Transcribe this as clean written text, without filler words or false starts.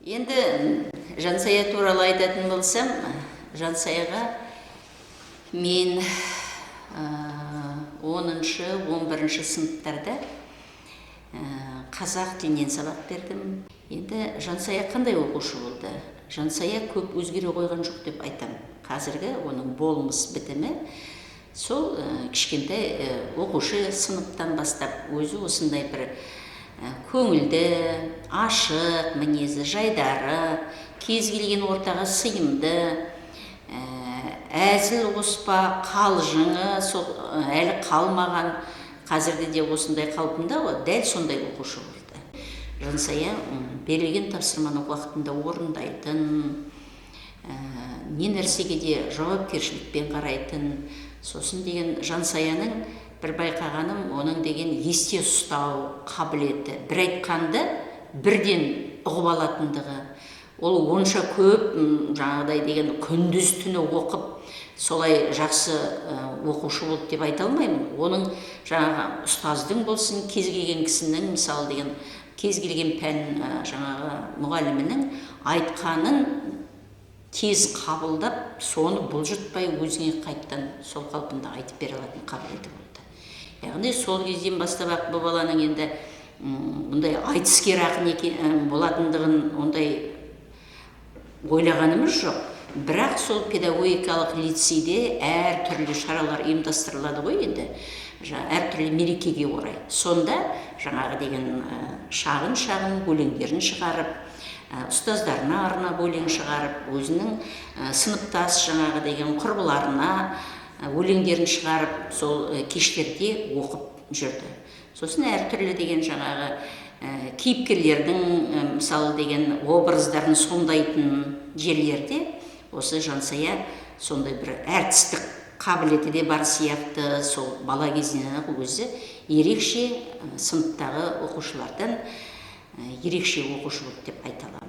Енді Жансая туралы айтатын болсам, Жансаяға мен 10-шы, 11-ші сыныптарда қазақ тілінен сабақ бердім. Енді Жансая қандай оқушы болды? Жансая көп өзгере қойған жоқ деп айтам. Қазіргі оның болмыс бітімі сол кішкентай оқушы сыныптан бастап өзі осындай бір көңілді, ашық мінезі, жайдары, кез келген ортаға сыйымды, әзіл қоспа, қалжыңы сол әлі қалмаған, қазірде де осындай қалпында ғой, дәл сондай оқушы болды. Жансая берілген тапсырманы уақытында орындайтын, не нәрсеге де жауапкершілікпен қарайтын. Сосын деген Жансаяның бір байқағаным, оның деген есте ұстау қабілеті, бір айтқанды бірден ұғып алатындығы. Ол онша көп жаңағыдай деген күндіз түні оқып солай жақсы оқушы болды деп айта алмаймын. Оның жаңағы ұстаздың болсын, кез келген кісінің, мысалы деген кез келген пән жаңағы мұғалімінің айтқанын тез қабылдап, соны бұлжытпай өзіңе қайттан сол қалпында айтып бере алатын қабілеті болды. Яғни сол кезден бастап ақ бұл баланың енді бұндай айтыскер ақын екен болатындығын ондай ойлағанымыз жоқ. Бірақ сол педагогикалық лицейде әртүрлі шаралар ұйымдастырылады ғой енді, әртүрлі мерекеге орай. Сонда жаңағы деген шағын-шағын өлеңдерін шығарып, ұстаздарына арнап өлең шығарып, өзінің сыныптас жаңағы деген құрбыларына өлеңдерін шығарып, сол кештерде оқып жүрді. Сосын әртүрлі деген жаңағы кейіпкерлердің, мысалы деген образдарын сомдайтын жерлерде осы Жансая сондай бір әртістік қабілеті де бар сияқты. Сол бала кезінен ақ өзі ерекше, сыныптағы оқушылардан ерекше оқушы болды деп айта аламын.